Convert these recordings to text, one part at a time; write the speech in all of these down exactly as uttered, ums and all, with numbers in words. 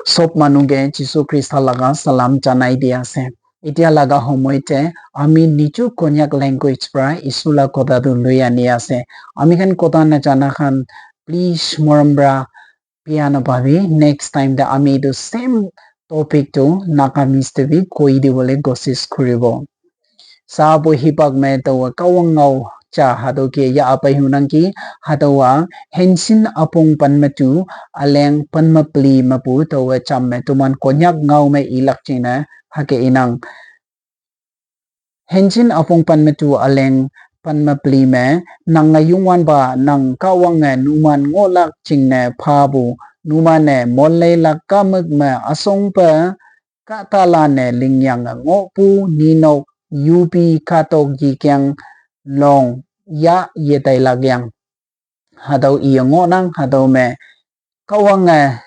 Sob manu ke Jisu Krista laga salam janai di ase. Etia laga homoi te ami niju Konyak language pra Isor la kotha tu lui ani ase. Ami khan kotha najana khan, please, morom pra bia napabi. Next time te ami etu same topic tu Nagamese te bi koi dibole kosis kuribo. Sa bo hipak me tawa kawang ngau cha hado ke ya apai hunang ki, hadawa hensin apung pan matu aleng pan mapli mapu tawa cham me tuman Konyak ngau me ilak china hake inang. Hensin apung pan matu aleng pan mapli me nang ngayungwan ba nang kawang nge numan ngolak ching ne phabu numan ne molei lak kamuk me asong pe katalan ne lingyang nge ngopu ninok yupi katok yikyang long ya yetai lak yang. Hadau iya ngonang hadau me kawang nge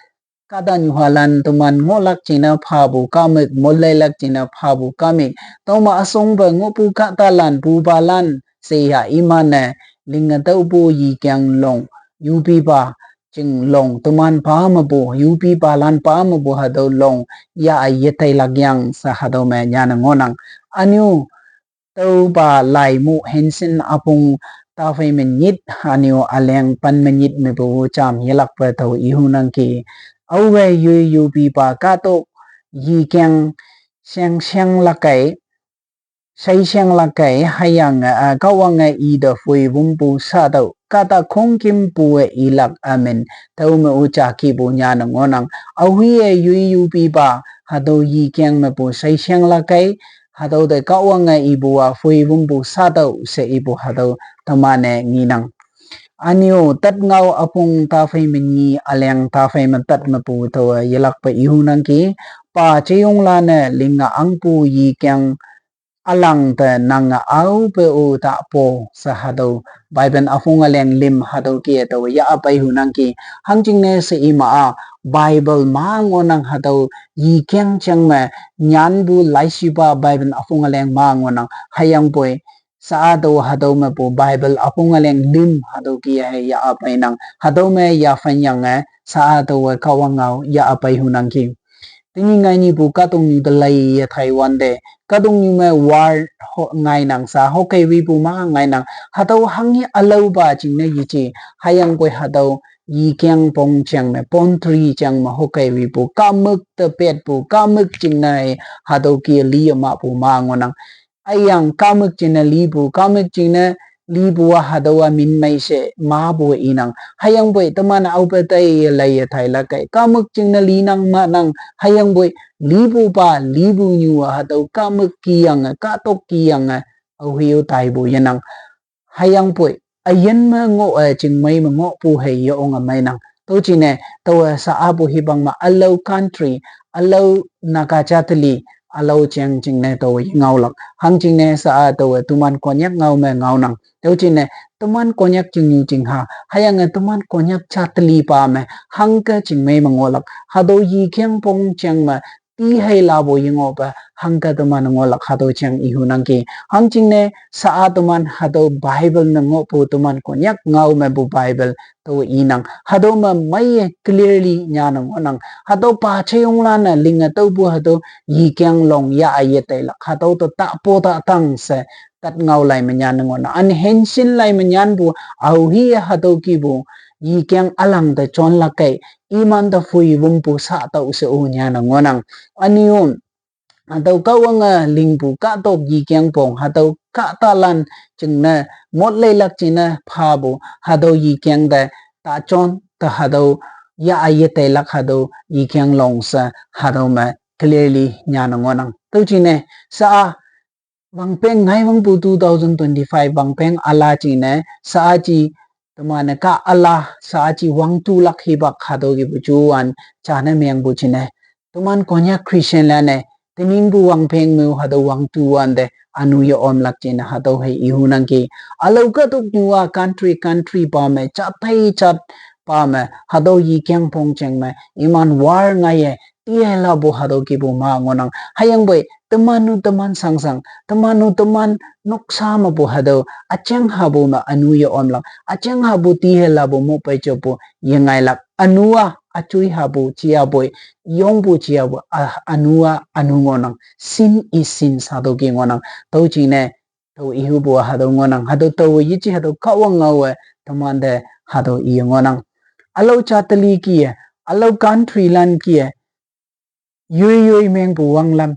kata nyuhalan tuman ngolak china phabu kamik, molei lak china phabu kamik. Toma asong ba ngopu katalan pubalan seya imane linga taupu yikyang long yupi pa ching long tuman pa mapu yupi palan pa mapu hadau long ya ayetai lak yang sa hadau me nyana ngonang. Aniu tau pa lai mu hensin apung tafai menyit aniu aleng pan menyit me bu cham yelak pa tau ihunang ki. Auwe yui yupi pa katok yikyang sheng sheng lakai, shai sheng lakai hayang, ah, kawang, ah, i da fui bumpu sa tau kata khongkim pu e ilak amen. Tau me ucha ki bu nyana ngonang. Auhi e yui yupi pa hadau yikyang me pu shai sheng lakai hadau de kawang nge ibu a fui bumbu satau se ibu hadau tamane nginang. Aniu tat ngau apung tafai menyi aleng tafai me tat mepu tawa yelak pa ihunang ki pa cheyong lane linga angpu yikyang alang te nanga au pe u ta po sa hadau Bible afung aleng lim hadau ki tawa ya apai hunang ki. Hangjing ne se ima a Bible ma ngonang hadau yikyang chang me nyan bu laishiba Bible afung aleng ma ngonang hayang poi sa a do hadau me pu Bible afung aleng lim hadau ki he ya apai nang hadau me ya fan yang e sa a do we kawang ngau ya apai hunang ki. Tini ngai ni pu katung ni belai ya Taiwan de katung ni me war ho ngai nang sa ho kai wi pu ma ngai nang hadau hangi alau ba ching ne yichi hayang koi hadau yikyang pong chang me pon tri chang me ho kai wi pu kamuk te pet pu kamuk ching nai hadau ki li ma pu ma ngonang. Ayang kamuk ching ne li pu kamuk ching ne li pu wa hadau wa min mai se ma pu inang. Hayang poi tamana au pe tai lai ya thai la kai kamuk ching ne li nang ma nang hayang poi li pu pa li pu nyu wa hadau kamuk ki yang katok ki yang au hiu tai pu yanang. Hayang poi ayan me ngo e ching mai me ngo pu hei ya ong a mai nang. Tau ching ne tau sa a pu hibang ma alau country alau Naga chatli alau cheng ching ne tau yi ngau lak. Hangjing ne sa a tau tuman Konyak ngau me ngau nang. Tau ching ne tuman Konyak ching nyu ching ha. Hayang e tuman Konyak chatli pa me hangka ching mai me ngo lak. Hadau yikyang pong chang me ti hai la bo yi ngo pa hangka tuman ngo lak hadau chang ihunang ki. Hangjing ne sa a tuman hadau Bible me ngo pu tuman Konyak ngau me pu Bible tau inang. Hadau ma mai clearly nyana ngonang. Hadau pa cheyong lana linga tau bu hadau yikyang long ya ayetai lak. Hadau to ta po ta tang se tat ngau lai me nyana ngonang. An hensin lai me nyan bu au hi hadau ki bu yikyang alang ta chon lakai. Iman ta fui bum pu sa tau se u nyana ngonang. Aniu hadau kawang a ling pu katok yikyang pong hadau katalan ching ne mot lai lak ching ne pha bu hadau yikyang de ta chon ta hadau ya ayetai lak hadau yikyang long sa hadau me clearly nyana ngonang. Tau ching ne sa a wangpeng ngai wang pu two thousand twenty-five wangpeng ala ching ne sa a chi tamane ka ala sa a chi wang tu lak hibak hadau ki bu chu an chana meng bu ching ne. Tuman Konyak Christian lane tining bu wangpeng mu hadau wang tu an de anu ya om lak ching ne hadau hei ihunang ki. Alau katuk nyu a country country pa me chat thai chat pa me hadau yikyang pong chang me iman war ngai ye ti hai la bu hadau ki bu ma ngonang. Hayang boi tuman nu tuman sang sang tuman nu tuman noksa ma bu hadau achang ha bu ma anu ya om lak achang ha bu ti hai la bu mo pai cho bu ye ngai lak anu a achui hapu chiapoi, yongpu chiapoi, a, anu a, anu ngonang, sin is sin hatüo ki ngonang. Tüo jingne, tao ihupu hatüo ngonang, hatüo tao yeji hatüo Kahwang ngaowe, temante hatüo iye ngonang. Ülao jatali kih-e, ülao country lan kih-e, yoi yoi mengpu wanglam,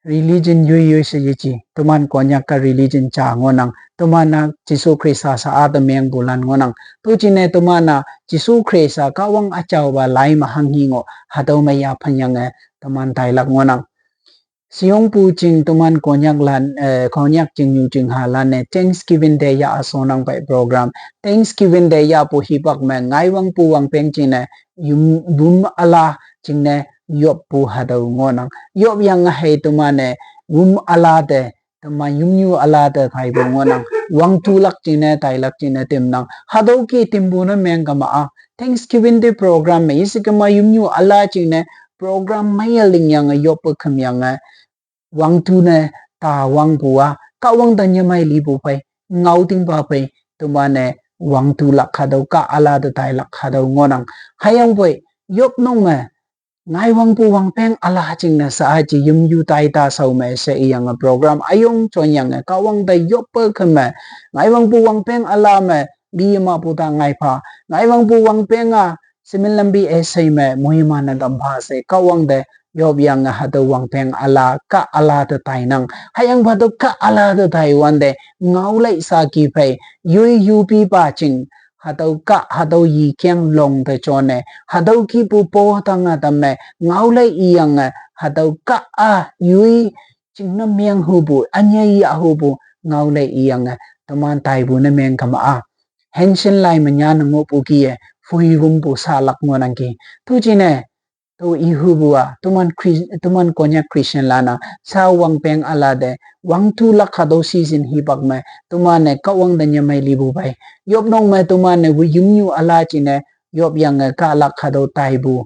religion yoi yoi she yeji, teman Konyak ka religion ja ngohnang, teman-a Jesu Khrista sha-a te mengpu lan ngohnang, tüo jingne teman-a Jesu Khrista Kahwang üjaopa lai me hanghi ngoh, hatüo me yaphanyange, teman tailak ngohnang. Shiyongpu jing teman Konyak lan, eh, Konyak chingnyu chingha lan-e Thanksgiving Day yah-a shonnang pei program. Thanksgiving Day yahpu hipak me ngaiwangpu wangpeng jingne, yum, wüm üla jingne yoppu hatüo ngohnang. Yopyange hei teman-e, wüm üla te, teman yumnyu üla te taipu ngohnang. Wangtulak jingne, tailak jingne temnang. Hatüo ki tempu ne meng kama-a. Thanksgiving Day program me, yeshe kema yumnyu üla jingne, program meiye lingyange yoppe khümyange, wangtu ne ta wangpu-a, Kahwang te nyemei lipu phei, ngao tingpa phei, teman-e wangtulak hatüo kah üla te tailak hatüo ngohnang. Hüyangpoi, yopnok me, ngaiwangpu wangpeng üla jingne sha-a ji yimyu taita shao me she iyange program üyong jonyange Kahwang te yoppe khümme, ngaiwangpu wangpeng üla me, limapu ta ngaipha, ngaiwangpu wangpeng-a, simin lampi esei me moiman-e tampha she Kahwang te yopyange hatüo wangpeng üla, kah üla te tainang. Hüyangpoi hatüo kah üla te taiwante, ngaolai saki phei, yoi yupipa jing, hatüo kah, hatüo yikeng long te jonne, hatüo kihpu po tange tamme, ngaolai iyange, hatüo kah-a, yoi jingne meng hupu, ünyei yah hupu, ngaolai iyange, teman taipu ne meng kama-a. Hangshin lai me nyanne ngohpu kih-e, phoi wümpu shalak ngohnangki. Tüo jingne, tüo ihupu-a, teman Chris-, teman Konyak Christian lan-a, sha wangpeng üla te, wangtulak hatüo season hipak me, teman-e Kahwang te nyemei lipu phei. Yopnok me teman-e wi yimnyu üla jingne, yopyange kahlak hatüo taipu.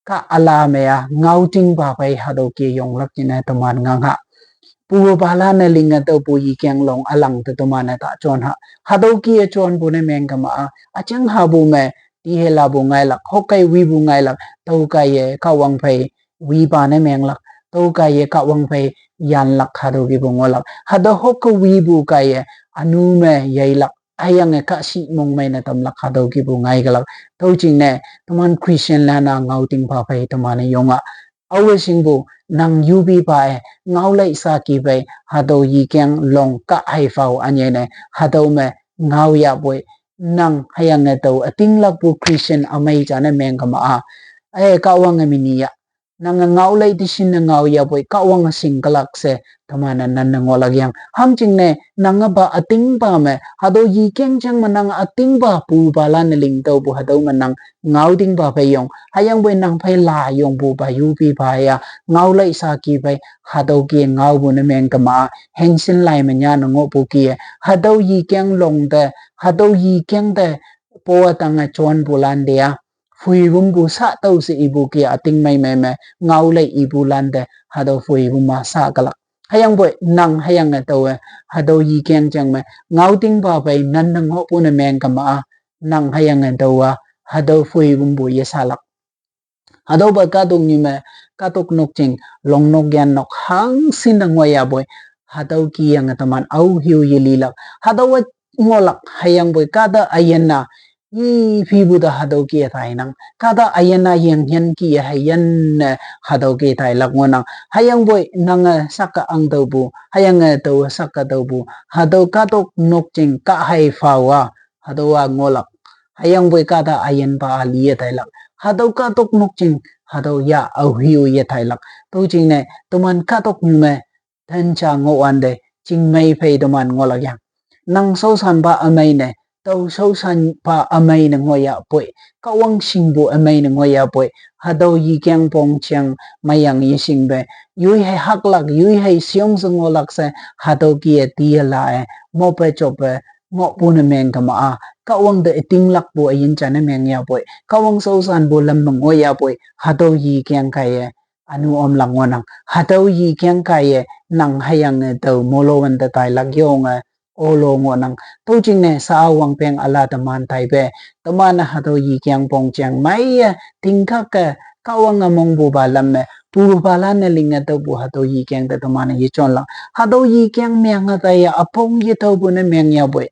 Kah üla me-a, ngao tingpa phei hatüo ke yonglak jingne teman ngangha. Pupalan-e linge tüopu yikeng long ülang te teman-e ta jon ha. Hatüo kih-e jonpu ne meng kama-a. Üjing hapu me, tihelapu ngailak, hokkei wipu ngailak, tüokaiye Kahwang phei wipa ne menglak, tüokaiye Kahwang phei yanlak hatüo kihpu ngohlak. Hatüo hokke wipu kaiye, ünu me yeilak, hüyange kahshih mongmei ne tamlak hatüo kihpu ngaikelak. Tüo jingne, teman Christian lan-a ngao tingpa phei teman-e yonga. Aowe shingpu, nang yupipa-e, ngaolai saki phei, hatüo yikeng long kah hei phao ünyei ne, hatüo me, ngao yahpoi, nang hüyange tao ütinglakpu Christian ümei ja ne meng kama-a. Eh, Kahwange mini ya. Nange ngaolai te shinne ngao yahpoi, Kahwange shingkelak she, teman-e nanne ngohlak yang. Hangjingne, nange pa ütingpa me, hatüo yikeng jang me nang ütingpa pupalan-e ling tüopu hatüo me nang ngao tingpa phei yong. Hüyangpoi nang phei la yongpupa yupipa ya, ngaolai saki phei, hatüo ke ngaopu ne meng kama-a, Hangshin lai me nyanne ngohpu kih-e, hatüo yikeng long te, hatüo yikeng te, po tange jonpulan te-a, phoi wümpu sha tüo she ipu kih-a ütingmei mei me, ngaolai ipulan te, hatüo phoi wüm-a shakelak. Hüyangpoi nang hüyange taowe, hatüo yikeng jang me, ngao tingpa phei nanne ngohpu ne meng kama-a, nang hüyange taowa, hatüo phoi wümpu yeshalak. Hatüopa kahtoknyu me, kahtok nokjing, longnok yannok hangshin ne ngoiyapoi, hatüo kih yange teman aoheo yelilak. Hatüowa ngohlak hüyangpoi kahta üyin-a, iphipu te hatüo kih-e tainang. Kahta üyin-a yengyan kih-e hüyanne hatüo kih tailak ngohnang. Hüyangpoi nange saka ang tüopu, hüyange tao saka tüopu, hatüo kahtok nokjing kah hei phao-a, hatüowa ngohlak. Hüyangpoi kahta üyinpa-a liye tailak. Hatüo kahtok nokjing, hatüo ya aoheo ye tailak. Tüo jingne, teman kahtoknyu me, tenja ngohwante, chingmei phei teman ngohlak yang. Nang shaoshanpa ümei ne, tao shaoshanpa ümei ne ngoiyapoi, Kahwang shingpu ümei ne ngoiyapoi, hatüo yikeng pong jang meiyange yeshingpe, yoi hei haklak, yoi hei shiong she ngohlak she, hatüo kih-e tiyela-e, mope joppe, ngohpu ne meng kama-a, Kahwang te ütinglakpu üyin ja ne meng yapoi, Kahwang shaoshanpu lam me ngoiyapoi, hatüo yikeng kaiye, ünu omlak ngohnang, hatüo yikeng kaiye, nang hüyange tao molo wante tailak yonge, lo lo ngohnang. Tüo jingne sha-a wangpeng üla teman taipe, teman-e hatüo yikyang pong jeng meiye, tingkake, Kahwange mongpupa lam me, pupalan-e linge tüopu hatüo yikyang te teman-e yejonlak. Hatüo yikyang menge taiya, üpong yetüopu ne meng yapoi.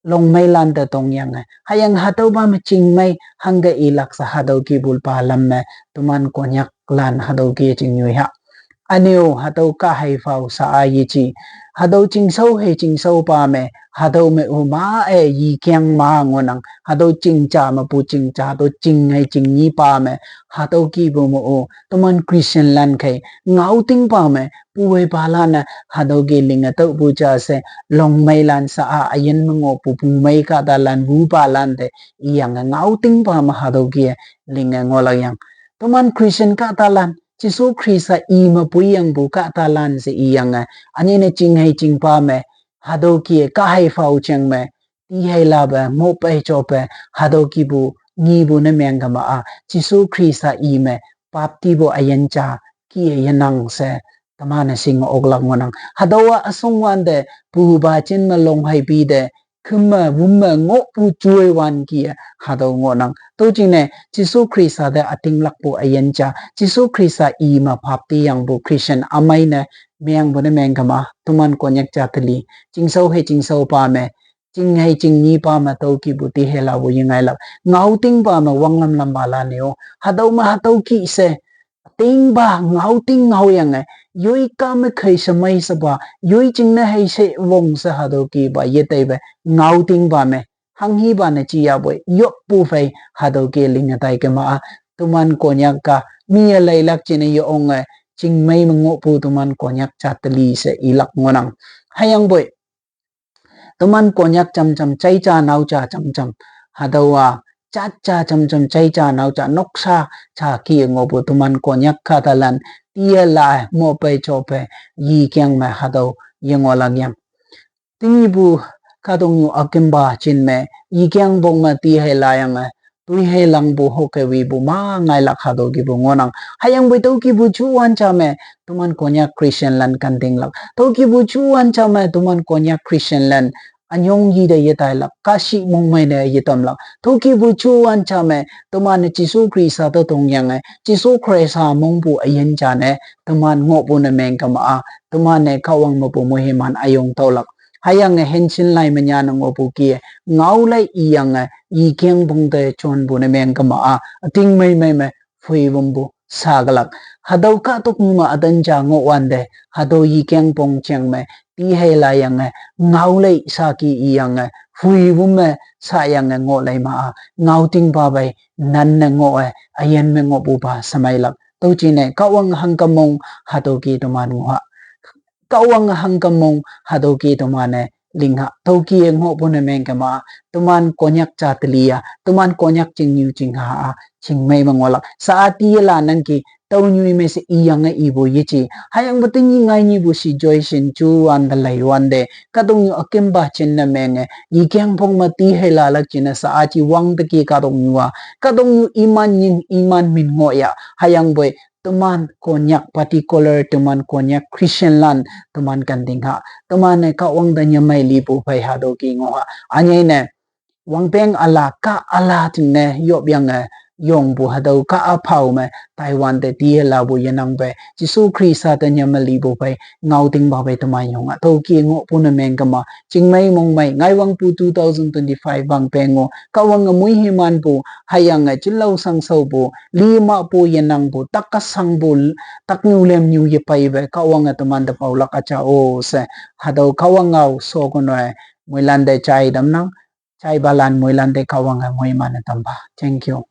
Longmeilan te tongyange. Hüyange hatüopa me chingmei hangke ilak she hatüo kihpu pa lam me, teman Konyaklan hatüo kih-e ching nyoi ha. Ünyu hatüo kahhei phao sha-a yeji. Hatüo chingshao hei chingshaopa me, hatüo me-o ma-e yikyang ma ngohnang. Hatüo chingja mepu chingja, hatüo chinghei chingnyipa me, hatüo kihpu me-o. Teman Christianlan khei, ngaotingpa me, puweipalan-e, hatüo kih linge tüopu ja she, longmeilan sha-a üyin me ngohpu pumei kahtalan wupalan te, iyange ngaotingpa me hatüo kih-e linge ngohlak yang. Teman Christian kahtalan, Jesu Khrista i me puiyangpu kahtalan she iyange, ünyei ne chinghei chingpa me, hatüo kih-e kahhei phao jeng me, tiheilape, mopei jope, hatüo kihpu, ngipu ne mengkema-a, Jesu Khrista i me, baptipu üyin ja, kih-e yenang she, teman-e shinge oklak ngohnang. Hatüowa üsong wante, pupa jin me longheipi te, kümme, wümme, ngohpu joi wan kih-e, hatüo ngohnang. Tüo jingne, Jesu Khrista te ütinglakpu üyin ja, Jesu Khrista i me bapti yangpu Christian ümei ne, mengpu ne mengkema, teman Konyak jateli, chingshao hei chingshaopa me, chinghei chingnyipa me tüo kihpu tiheilapu yengailak. Ngaotingpa me wanglam lampalan-e-o. Hatüo me hatüo kih she. Tingpa ngaoting ngaoyange. Yoi ka me khei shemei shepa. Yoi jingne hei she wong she hatüo kihpa yeteipe. Ngaotingpa me. Hanghipa ne jiyapoi. Yoppu phei hatüo kih linge taikema-a. Teman Konyak ka. Mi-e leilak jingne ye-onge. Chingmei me ngohpu teman Konyak jateli she ilak ngohnang. Hüyangpoi. Teman Konyak jamjam, jai ja nao ja jamjam. Hatüowa, jat ja jamjam, jai ja nao ja, noksa ja kih-e ngohpu teman Konyak kahtalan, tiye la-e, mopei jope, yikyang me hatüo, yengohlak yang. Tenyihpu, kahtoknyu ükempa jin me, yikyang pong me tihei layange, toihei langpu hoke wipu ma ngailak hatüo kihpu ngohnang. Hüyangpoi tüo kihpu juwan ja me, teman Konyak Christianlan kantinglak. Tüo kihpu juwan ja me, teman Konyak Christianlan, ünyong yite yetailak, kahshih mongmei ne yetamlak. Tüo kihpu juwan ja me, teman-e Jesu Khrista te tongyange, Jesu Khrista mongpu üyin ja ne, teman ngohpu ne mengkema-a, teman-e Kahwang mepu moiman üyong taolak. Hüyange henshin lai me nyanne ngohpu kih-e, ngaolai iyange, yikyang pong te jonpu ne mengkema-a, ütingmei mei me, phuiwümpu, shaklak. Hatüo kahtoknyu me ütan ja ngohwante, hatüo yikyang pong jeng me, tihei layange, ngaolai saki iyange, phuiwüm me, shayange ngohlai ma-a, ngaotingpa pei, nanne ngoh-e, üyin me ngohpupa shemeilak. Tüo jingne, Kahwang hangke mong, hatüo kih teman ngoh ha. Kahwang hangke mong, hatüo kih teman-e, ling ha. Tüo kih-e ngohpu ne mengkema, teman Konyak jateli-a, teman Konyak chingnyu chingha-a, chingmei me ngohlak. Sha-a tiye la nangki, tüo nyoi me she iyange ipu yeji. Hüyangpoi tenyih ngai nyipu situation juwan te leiwante, kahtoknyu ükempa jinne menge, yikyang pong me tihei lalak jingne sha-a ji wang teki kahtoknyu-a. Kahtoknyu iman nying, iman min ngohya. Hüyangpoi, teman Konyak particular, teman Konyak Christianlan, teman kanting ha. Teman-e Kahwang te nyemei lipu phei hatüo kih ngoh ha. Ünyei ne, wangpeng üla, kah üla jingne, yopyange, yongpu hatüo kah-a phao me, Taiwan te tiye lapu yenangpe, Jesu Khrista te nyemei lipu phei, ngaotingpa pei teman yong-a. Tüo kih ngohpu ne mengkema, chingmei mongmei, ngaiwangpu two thousand twenty-five wangpeng-o, Kahwange moihimanpu, hüyange jinlao shangshaopu, limapu yenangpu, tak kashangpu, taknyu lemnyu yepeipe, Kahwange teman te paolak üja-o she, hatüo Kahwang ngao shokono-e, moilan te jai tamnang, jaipalan moilan te Kahwange moiman-e tampha. Thank you.